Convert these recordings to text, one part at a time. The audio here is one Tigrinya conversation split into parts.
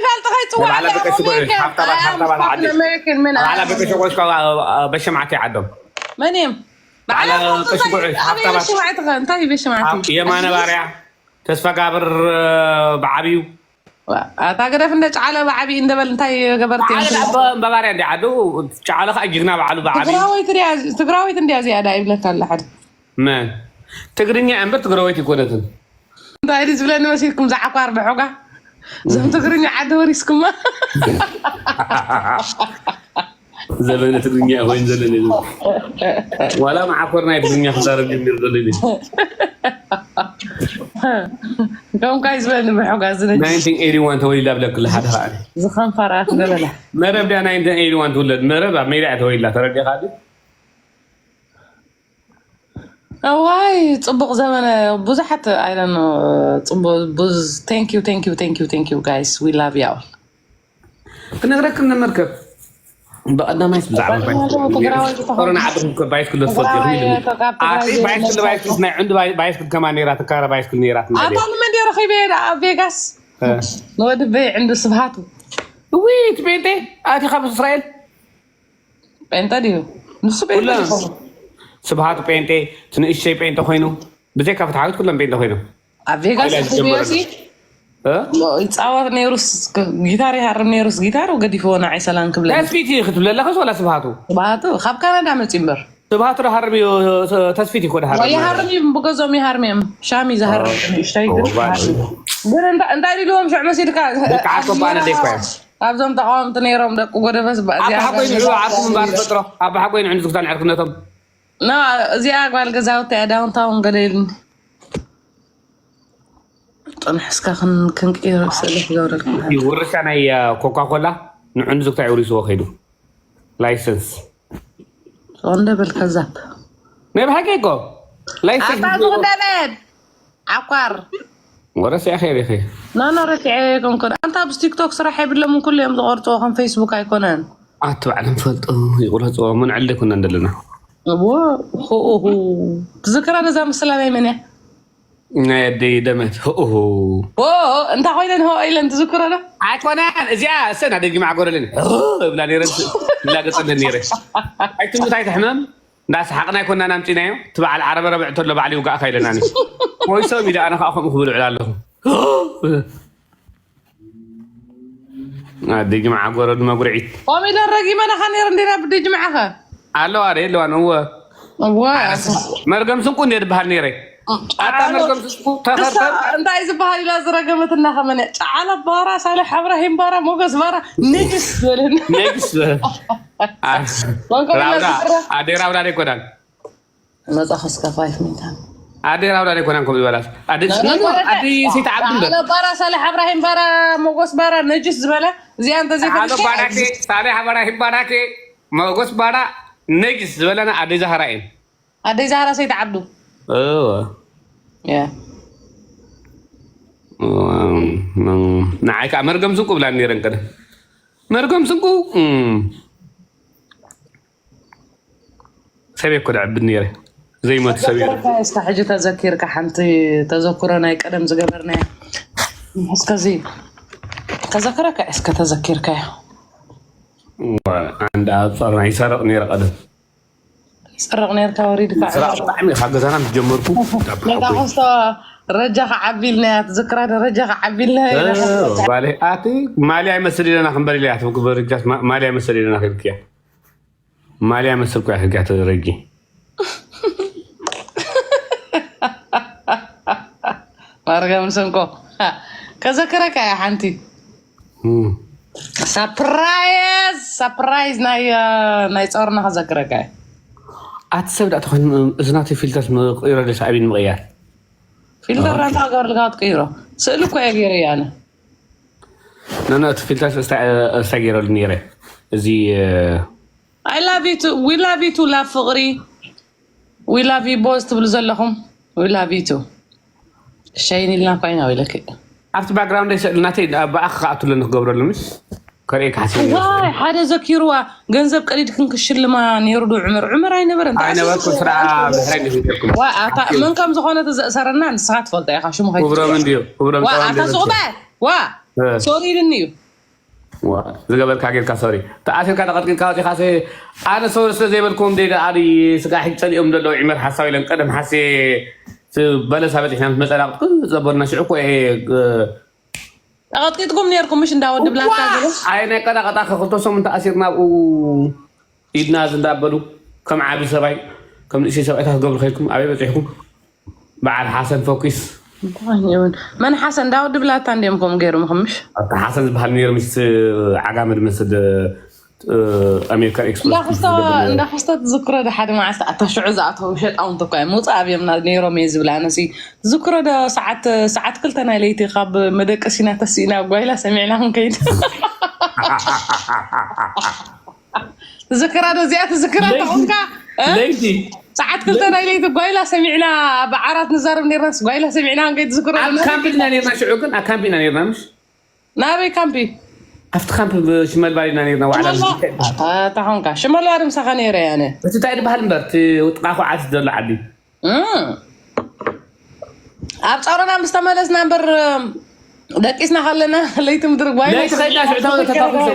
ፈልጥ ከይጽዋዕ ባዕላ በቀሽ ጉዑሽ ሃብታባት ሃብታባት ዓዲ American men ባዕላ በቀሽ ጉዑሽ በሸማዕቲ ዓዶም መን እዮም ባዕላ በቀሽ ጉዑሽ ሃብታባት በሸማዕቲ እንታይ በሸማዕቲ የማነ ባርያ ተስፋ ጋብር ብዓብዩ ኣታ ገደፍ እንደ ጫለ ብዓብይ እንደበል እንታይ ገበርቲ ባዕላ በባርያ እንዲ ዓዱ ጫለ ከዓ ጅግና ባዕሉ ብዓብዩ ትግራዊት እንዲያ ዝያዳ ይብለካ ኣለ ሓደ መን ትግርኛ እምበር ትግራዊት ይኮነትን እንታይ ድዩ ዝብለኒ መሲልኩም ዝዓኳር ብሖጋ እዞም ትግርኛ ዓዲ ወሪስኩማ ዘበነ ትግርኛ ኮይኑ ዘለኒ ዋላ መዓኮር ናይ ትግርኛ ክዛረብ ጀሚሩ ዘሎ ከምካ ይዝበኒ ብሖጋ ዝነ ናይንቲን ኤይቲዋን ተወሊዳ ብለክለ ሓደ ከዓ ዝኸንፈራ ክገበላ መረብ ድያ ናይንቲን ኤይቲዋን ትውለድ መረብ ኣብ ሜዳ እያ ተወሊዳ ተረዲኻ ድዩ እዋይ ፅቡቅ ዘመነ ብዙሓት ኣይደኖ ፅቡቅ ብዙ thank you thank you thank you thank you guys we love you all ክነግረክን ንመርከብ ብቐዳማይስ ብዛዕባ ትግራዊ ኮሮና ዓድኩም ባይስክል ዶ ትፈልጡ ኢኹም ኢሉኒ ኣይ ባይስክል ባይስክል ናይ ዕንዱ ባይስክል ከማ ነይራ ትካረ ባይስክል ነይራ ኣታ ንመን ድዩ ረኺበ ኣብ ቬጋስ ንወዲ በይ ዕንዱ ስብሃቱ እዊ እቲ ጴንጤ ኣቲ ካብ እስራኤል ጴንጠ ድዩ ንሱ ጴንጠ ስብሃቱ ጴንጤ ትንእሸይ ጴንጤ ኮይኑ ብዘይካ ፍትሓዊት ኩሎም ጴንጤ ኮይኖም ኣብ ቬጋስ ሌላ ዝጀመረ ሲ ይፃወት ነይሩስ ጊታር ይሃርም ነይሩስ ጊታር ገዲፍዎ ንዓይ ሰላም ክብለ ተስፊት ክትብለለኸስ ወላ ስብሃቱ ስብሃቱ ካብ ካናዳ መፂ እምበር ስብሃቱ ዶ ሃርም እዩ ተስፊት ይኮ ድሃርም ይሃርም እዩ ብገዞም ይሃርም እዮም ሻሚ ዝሃርም ንእሽተይ ግን ይሃርም። ግን እንታ- እንታይ ኢልዎም ሽዕ መሲልካ ደቂ ዓኮባ ኣነ ደይኮ እዮም ኣብዞም ተቃወምቲ ነይሮም ደቂ ጎደፈስ ኣባሓጎይ ንዑ ዓርኩም እምበር ፈጥሮ ኣባሓጎይ ንዑ ንዝግዛን ዕርክነቶም ና እዚኣ ጓል ገዛውቲ እያ ዳውንታውን ገለ ኢሉኒ ጥንሕስካ ክንቅይሮ ስእሊ ክገብረልኩም እዩ ውርሻ ናይ ኮካ ኮላ ንዑ ንዝግታ ይውሪስዎ ከይዱ ላይሰንስ ጾንደ በል ከዛብ ናይ ብሓቂ እኮ ላይሰንስ ኣታ ዝኽደበድ ዓኳር ወረስ ያኸ ሪኸ ኖ ኖ ረቲዐ ኮንኮን ኣንታ ብስ ቲክቶክ ስራሕ የብሎምን ኩሉ እዮም ዝቆርፅዎ ከም ፌስቡክ ኣይኮነን ኣቲ ባዕሎም ፈልጡ ይቁረፅዎ ምን ዕልደ ኩና እንደለና እዎ ሆኦሆ ትዝክራ ነዛ ምስላ ናይ መን እያ ናይ ኣደይ ደመት ሆኦሆ ኦ እንታይ ኮይነን ሆ ኢለን ትዝክሮ ዶ ኣይኮነን እዚኣ እሰ ናደጊ ማዕጎረልን እብላ ነይረ ላገፀለን ነይረ ኣይትምት ኣይትሕመም እንዳሰሓቅና ኣይኮና ናምፂናዮ እቲ በዓል ዓረበ ረብዕ ተሎ ባዕሊ ይውጋእካ ኢለናኒ ሞይሶም ኢለ ኣነ ከዓ ከምኡ ክብል ውዕል ኣለኹ ኣደ ጅምዓ ጎረድ መጉርዒት ኮሚደር ረጊመናኻ ነይር እንዴና ብደ ጅምዓኸ ኣለዋ ደ የለዋን እወ እዋ መርገም ስንቁ እንደ ዝበሃል ነይረ ኣታ መርገም ስንቁ ተኸርተ እንታይ ዝበሃል ኢላ ዝረገመትና ከመን ጫዓላ ባራ ሳልሕ ኣብራሂም ባራ ሞገስ ባራ ነጅስ ዝበለና ነጅስ ራውዳ ኣደ ራውዳ ደይኮናን መጻ ከስካ ፋይፍ ሚንታ ኣደ ራውዳ ደይኮናን ከምኡ ይበላስ ኣደ ኣደ ሰይት ዓብዱ እምበር ባራ ሳልሕ ኣብራሂም ባራ ሞጎስ ባራ ነጅስ ዝበለ እዚኣ እንተ ዘይፈልጥ ባራኬ ሳልሕ ኣብራሂም ባራኬ ሞጎስ ባራ ነጅስ ዝበለና ኣደ ዛህራ እየን ኣደ ዛህራ ሰይት ዓብዱ ንዓይ ከዓ መርገም ስንቁ ብላን ነይረን ቀደም መርገም ስንቁ ሰብ እኮ ደዕብድ ነይረ ዘይሞት ሰብ እዩ። እስካ ሕጂ ተዘኪርካ ሓንቲ ተዘክሮ ናይ ቀደም ዝገበርናያ እስከዚ ተዘክረካ እስከ ተዘኪርካያ ኣንዳ ጸርና ይሰርቕ ነይረ ቀደም ይሰርቕ ነርካ ወሪድካ ስራሕ ብጣዕሚ ካብ ገዛና ምስ ጀመርኩ ነታ ክስቶ ረጃ ክዓቢልናያ ትዝክራ ዶ ረጃ ክዓቢልና ባለ ኣቲ ማልያ ይመስል ኢለና ክንበል ኢለያ ትብክበ ረጃስ ማልያ ይመስል ኢለና ክልክያ ማልያ መሰልኩ ያህጋ ተረጊ ማርጋ ምሰንቆ ከዘክረካ እያ ሓንቲ ሳፕራይዝ ሳፕራይዝ ናይ ናይ ፀርና ከዘክረካ እያ ኣቲ ሰብ ዳእተ ኮይኑ እዝናተ ፊልተርስ መቅይሮ ደስ ኣቢን ምቅያር ፊልተር ናታ ገርልካ ትቅይሮ ስእሊ እኮ እየ ገይረ እየ ኣነ ነነ እቲ ፊልተርስ እስታ ገይረሉ ነይረ እዚ I love you too. We love you too. Love ፍቕሪ. We love you boys ትብሉ ዘለኹም. We love you too. ሸይን ኢልና ኮይና ወይለክ ኣብቲ ባክግራውንድ ይስእል ናተይ ብኣኽ ከኣትሎ ንክገብረሉ ምስ ከርእየካ ሓሲብ ዋይ ሓደ ዘኪርዋ ገንዘብ ቀዲድ ክንክሽልማ ነይሩ ዶ ዑመር ዑመር ኣይነበረን ኣይነበርኩ ስራ ብሕራይ ንክገብኩም ዋ ኣታ መን ከም ዝኾነ ተዘእሰረና ንስኻ ትፈልጦ ኢኻ ሽሙ ክብሮም እንድዩ ክብሮም ዋ ኣታ ሱቕበ ዋ ሶሪ ኢልኒ እዩ ዝገበርካ ጌርካ ሶሪ ተኣሲርካ ተቐጥቂጥካ ወፂኻሲ ኣነ ሶሪ ስለ ዘይበልኩም ደይ ደኣሪ ስጋ ሕጂ ፀሊኦም ዘለዉ ዒመር ሓሳብ ኢለን ቀደም ሓሴ በለሳ በፂሕና ምስ መፀና ክትዘበርና ሽዑ እኮ ይሄ ተቐጥቂጥኩም ነርኩም ምሽ እንዳወዲ ብላታ ገለ ኣይ ናይ ቀዳቐጣ ከክልተ ሰሙን ተኣሲርና ኣብኡ ኢድና እዚ እንዳበሉ ከም ዓቢ ሰብኣይ ከም ንእሽተይ ሰብኣይታት ክገብሩ ከይድኩም ኣበይ በፂሕኩም በዓል ሓሰን ፎኪስ መን ሓሰን እንዳወዲ ብላታ እንዲኦም ከም ገይሩ ምክምሽ ኣብቲ ሓሰን ዝበሃል ነይሩ ምስ ዓጋመ ድመስል ኣሜሪካን ኤክስፕረስ እንዳክስቶ ትዝክሮ ዶ ሓደ መዓልቲ ኣታ ሽዑ ዝኣተው ሸጣውንቲ እኳ እዮም ውፅእ ኣብዮም ነይሮም እየ ዝብል ኣነሲ ትዝክሮ ዶ ሰዓት ሰዓት ክልተ ናይ ለይቲ ካብ መደቀሲና ተሲእና ጓይላ ሰሚዕና ክንከይድ ትዝክራ ዶ እዚኣ ትዝክራ ተኾንካ ለይቲ ሰዓት ክልተ ናይ ለይቲ ጓይላ ሰሚዕና ብዓራት ንዛረብ ነርናስ ጓይላ ሰሚዕና ክንከይድ ትዝክሮ ኣብ ካምፕ ኢና ነርና ሽዑ ግን ኣብ ካምፕ ኢና ነርና ምሽ ናበይ ካምፒ ኣብቲ ካምፕ ሽመልባል ኢና ነርና ዋዕላ ተኾንካ ሽመልባል ምሳኻ ነይረ ያነ እቲ እንታይ ዝበሃል እምበር እቲ ጥቓ ኩዓት ዘሎ ዓዲ ኣብ ፃሮና ምስ ተመለስና እምበር ደቂስና ከለና ለይቲ ምድሪ ጓይ ለይቲ ከይድና ሽዑ ተተኩሱ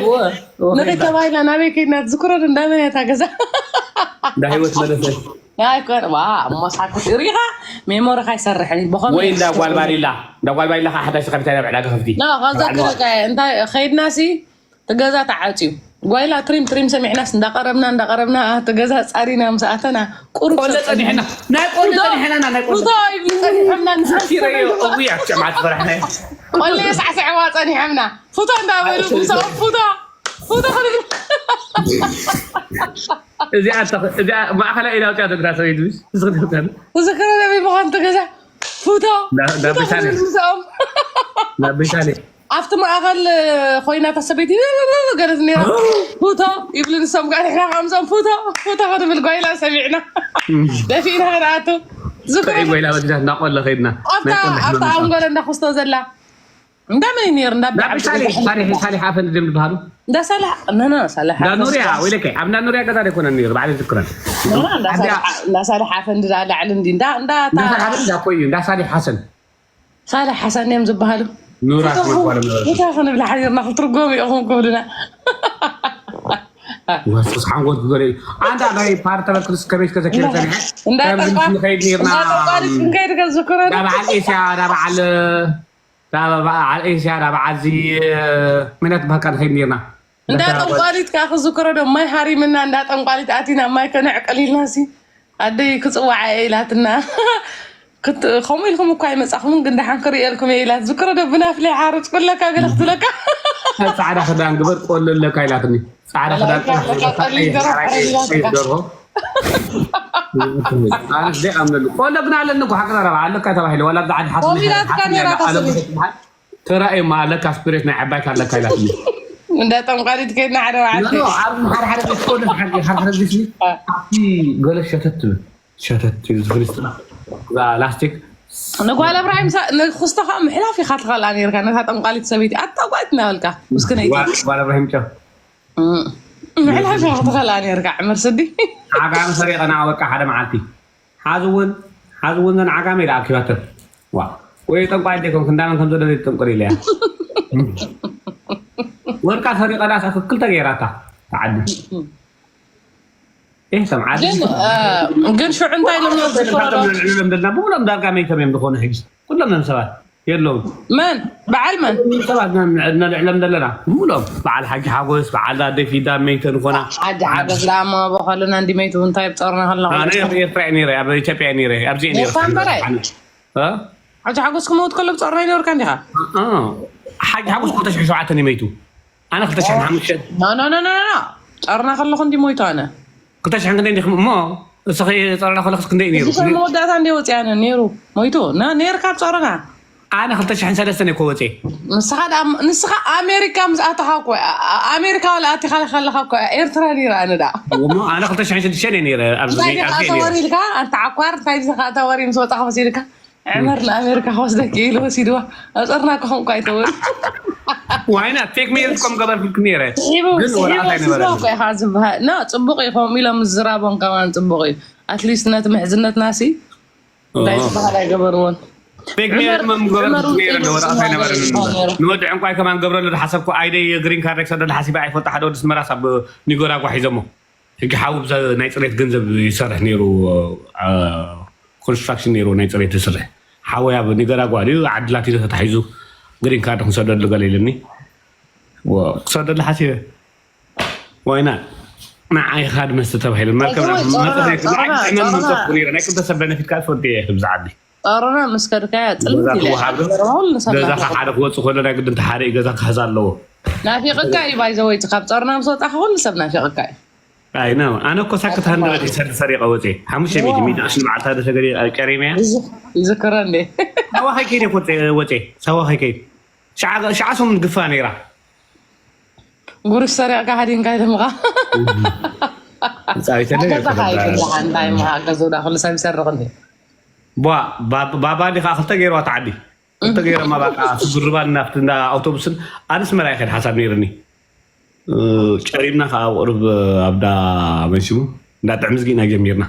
ንኸይድ ተባሂልና ናበይ ከይድና ትዝክሮ ዶ እንዳመን እያ እታ ገዛ እንዳ ህይወት መለሰ ኣይኮነ ዋ እሞ ሳክት ሪኻ ሜሞሪኻ ይሰርሕን እዩ ብኸመይ ወይ እንዳ ጓል ባሪላ እንዳ ጓል ባሪላ ከዓ ሓዳሽ ከፊታ ናብ ዕዳጋ ከፍቲ ና ከዘክረካ እየ እንታይ ከይድና ሲ እቲ ገዛ ተዓፅዩ ጓይላ ትሪም ትሪም ሰሚዕናስ እንዳቀረብና እንዳቀረብና እቲ ገዛ ፃሪና ምስ ኣተና ቁሩብ ቆለ ፀኒሕና ናይ ቆለ ፀኒሕና ናይ ቆለ ፉቶ ይብሉ ፀኒሖምና ንሓንቲ ኪረዮ እዊ ኣብጨማት ፈራሕና ቆለ ሳዕስዕዋ ፀኒሖምና ፉቶ እንዳበሉ ምሳኦም ፉቶ ፉቶ ክንብል እዚኣ ተኽ- እዚኣ ማእኸላይ ኢላ ኣውፅያ ተግራ ሰበይቲ ምስ ዝኽእል እዚ ከረቢ ምዃን እቲ ገዛ ፉቶ ዳ- ዳ ፉቶ ቤታንያ። ክንብል ምሳኦም ናብ ቤታንያ ኣብቲ ማእኸል ኮይና እታ ሰበይቲ ገለት ነራ ፉቶ ይብሉ ንሶም ጋር ንሕና ከምዞም ፉቶ ፉቶ ክንብል ጓይላ ሰሚዕና ደፊእና ክንኣቱ ዝኮነ ጥዑይ ጎይላ በጃ እናቆለ ከይድና ኣብታ ኣብታ ኣንጎለ እንዳክስቶ ዘላ እንዳ መን ነይሩ እንዳ ናብ ሳሌሕ ሳሌሕ ሳሌሕ ኣፈንድም ዝበሃሉ እንዳ ሳልሕ ነነ ሳልሕ እንዳ ኑሪያ ወይለከ ኣብ እንዳ ኑሪያ ገዛ ደይኮነ ነይሩ ባዕለ ዝክረን እንዳ ሳልሕ ኣፈንዲ ዳ ላዕሊ እንዲ እንዳ እንዳ እንዳ ሳሌሕ ሓሰን እኮ እዩ እንዳ ሳሌሕ ሓሰን ሳልሕ ሓሰን እዮም ዝበሃሉ ኑራ ክመጓለ ነበረ እንታይ ክንብል ሓዲርና ክትርጎም ኢኹም ክብሉና ወስስ ሓንጎል ክገለ እዩ ኣንዳ ናይ ፓርተበል ክስ ከመይ ከዘኪረ ጸኒሐ እንዳ ከምዚ ጠንቋል ንኸይድ ነርና እንዳ ጠንቋል ክንከይድ ከዝክሮ እንዳ በዓል ኤስያ እንዳ በዓል እንዳ በዓል ኤስያ እንዳ በዓል ዚ ምነት በቃ ንኸይድ ነርና እንዳ ጠንቋሊት ከዓ ክዝክሮ ዶ ማይ ሃሪምና እንዳ ጠንቋሊት ኣቲና ማይ ከነዕቀል ኢልና ሲ ኣደይ ክፅዋዓ እየ ኢላትና ክት- ከምኡ ኢልኩም እኳ ኣይመፃኹምን ግን ደሓን ክርእየልኩም እየ ኢላት ዝክሮ ዶ ብናፍለ ሓሩፅ ኩለካ ገለ ክትብለካ ፃዕዳ ክዳን ግበር ቆሎ ኣለካ ኢላትኒ ፃዕዳ ክዳን ኣለካ፣ ኣለካ፣ ጠሊ ደርሆ፣ ደርሆ ኣነስ ደይ ኣምነሉ ቆሎ ግን ኣለኒ እኮ ሓቂ ዘረባ ኣለካ ተባሂለ ዋላ ኣብዚ ዓዲ ሓትኒ ቆቢላትካ ነይራ እታ ሰበይቲ። ተራእየማ ኣለካ ስፕሬት ናይ ዓባይካ ኣለካ ኢላትኒ እንዳ ጠንቋሊት ከይድና ሓደ በዓልቲ ኖ፣ ኣብ ሓደ ሓደ ቤት ኮደስ ሓቂ ሓደ ሓደ ቤት ኣብቲ ገለ ሸተት ትብል ሸተት ትብል ዝፍልስትና እዛ ላስቲክ ንጓል እብራሂም ንክስቶ ከዓ ምሕላፍ ኢካ ትኽእላ ነርካ ነታ ጠንቋሊት ሰበይቲ ኣጣቋት እናበልካ ምስክነይቲ ጓል እብራሂም ጨ ምሕላፍ ኢካ ትኽእላ ነርካ ዕምር ስዲ ዓጋሚ ሰሪቐና በቃ ሓደ መዓልቲ ሓዚ እውን ሓዚ እውን ዘን ዓጋሚ ኢለ ኣኪባተን ዋ ወይ ጠንቋይ ደይኮንክ እንዳመን ከም ዘሎ ዘይትጥንቁር ኢለያ ወርቃ ሰሪቐና ክልተ ገይራታ ተዓዲ ይህ ሰምዓት ግን እ፣ ግን ሽዑ እንታይ ኢሎም ዝዝክሮ ዶ ንዕሎም ዘለና ብሙሎም ዳርጋ መይቶም እዮም ዝኾኑ ሕጂ ኩሎም እዮም ሰባት የለውን መን በዓል መን ሰባት ነልዕሎም ዘለና ብሙሎም በዓል ሓጂ ሓጎስ በዓል ኣደይ ፊዳ መይተን ዝኾና ሓጂ ሓጎስ ዳሞ በኸሉና እንዲመይቱ እንታይ ብፀርና ከለኹ ኣነ ኣብ ኤርትራ እየ ነይረ ኣብ ኢትዮጵያ እየ ነይረ ኣብዚ እየ ነይረ ኤርትራ እምበረ እ? ሓጂ ሓጎስ ክመውት ከሎ ብፀርና ይነበርካ እንዲኻ እ። ሓጂ ሓጎስ ክልተ ሽሕን ሸውዓተን እዩ መይቱ ኣነ ክልተ ሽሕን ሓሙሽተን ኖ ኖ ኖ ኖ ኖ ኖ ጨርና ከለኹ እንዲ ሞይቱ ኣነ ክልተ ሽሕን ክንደይ እንዲኹም እሞ እስኺ ጸረና ከለኽስ ክንደይ ነይሩ እዚ ሰብ መወዳእታ እንዲ ወፅያ ነ ነይሩ ሞይቱ ነ ነይርካ ኣብ ጸረና ኣነ ክልተ ሽሕን ሰለስተን እኮ ወፅየ ንስኻ ደኣ ንስኻ ኣሜሪካ ምስ ኣተኻ እኮ ኣሜሪካ ዋላ ኣቲኻ ከለኻ እኮ ኤርትራ ነይረ ኣነ ደኣ እሞ ኣነ ክልተ ሽሕን ሽዱሽተን እየ ነይረ ኣብዚ እንታይ ነይ- ዲኻ ኣብዚ እየ ነይረ ተወሪድካ ኣንተ ዓኳር እንታይ ዲኻ ተወሪ ምስ ወፃኻ መሲልካ ዕመር ንኣሜሪካ ክወስደኪ ኢሉ ወሲድዋ ኣብ ጸርና ከኹም እኳ ኣይተወሪ ዋይና ቴክ ሜሪት ከም ገበርኩልኩም ነይረ ስሒቡ ግን ወረቐት ስሒቡ ኣይነበረን ስሒቡ እኮ ኢኻ ዝበሃል ኖ ፅቡቅ እዩ ከምኡ ኢሎም ዝዝራቦም ከማን ፅቡቅ እዩ ኣትሊስት ነቲ ምሕዝነትና ሲ እንታይ ዝበሃል ኣይገበርዎን ፌክ ሜል መምገበር ነይረ ወረቐት ኣይነበረን። ንወዲ ዕንቋይ ከማን ገብረሉ ዝሓሰብኩ ኣይደ ግሪን ካርድ ክሰደሉ ሓሲበ ኣይፈልጦ። ሓደ ወዲ ስመራስ ኣብ ኒጎራጓ ሒዞሞ ሕጂ ሓው ናይ ፅሬት ገንዘብ ይሰርሕ ነይሩ። ኮንስትራክሽን ነይሩ ናይ ፅሬት ዝስርሕ ሓወይ ኣብ ኒገራጓ ድዩ ዓድላት ኢሉ ተታሒዙ ግሪን ካርድ ክንሰደሉ ገለ ኢልኒ። ክሰደሉ ሓሲበ ወይና ንዓይ ካድ መስተ ተባሂሉ መርከብ መፀ ናይ ክልተ ሰብ በነፊት ካል ፈልጥ እየ ብዛዓዲ ጦሮና ምስ ከድካያ ጥልምት ኢለ ገዛ ክወሃብ ዶ? ገዛ ካብ ሓደ ክወፅእ ከሎ ናይ ግድን ተሓደ እዩ ገዛ ክሕዝ ኣለዎ። ናፊቕካ እዩ ባይዘወይቲ ካብ ጦርና ምስ ወጣ ኩሉ ሰብ ናፊቕካ እዩ። ኣይ ነው ኣነ እኮ ሳክት ሃንድረት ይሰሪ ሰሪቀ ወፅየ ሓሙሽተ ሚእቲ ሚእቲ ቅርሺ ንበዓልታ ደሰገዲ ቀሪመያ። ይዝክረ እንዴ? ሳዋ ከይከይድ እኮ ወፅየ ሳዋ ከይከይድ ሽዓ ሰሙን ግፋ ነይራ። ጉርሽ ሰሪቕካ ሃዲንካ ኢልምኻ ፃዊተለ ገዛኻ ይግዛኻ እንታይ ምኻ ገዝዳ ኩሉ ሰብ ይሰርቕ እንዴ? ቧ ባባ እንዲ ከዓ ክልተ ገይርዋ ተዓዲ ክልተ ገይሮማ በቃ ስጉርባን ናብቲ እንዳ ኣውቶቡስን ኣነስ መርኣይ ከድ ሓሳብ ነይርኒ። ጨሪምና ከዓ ኣብ ቁሩብ ኣብዳ መንሽሙ እንዳ ጥዕሚ ዝጊእና ጀሚርና።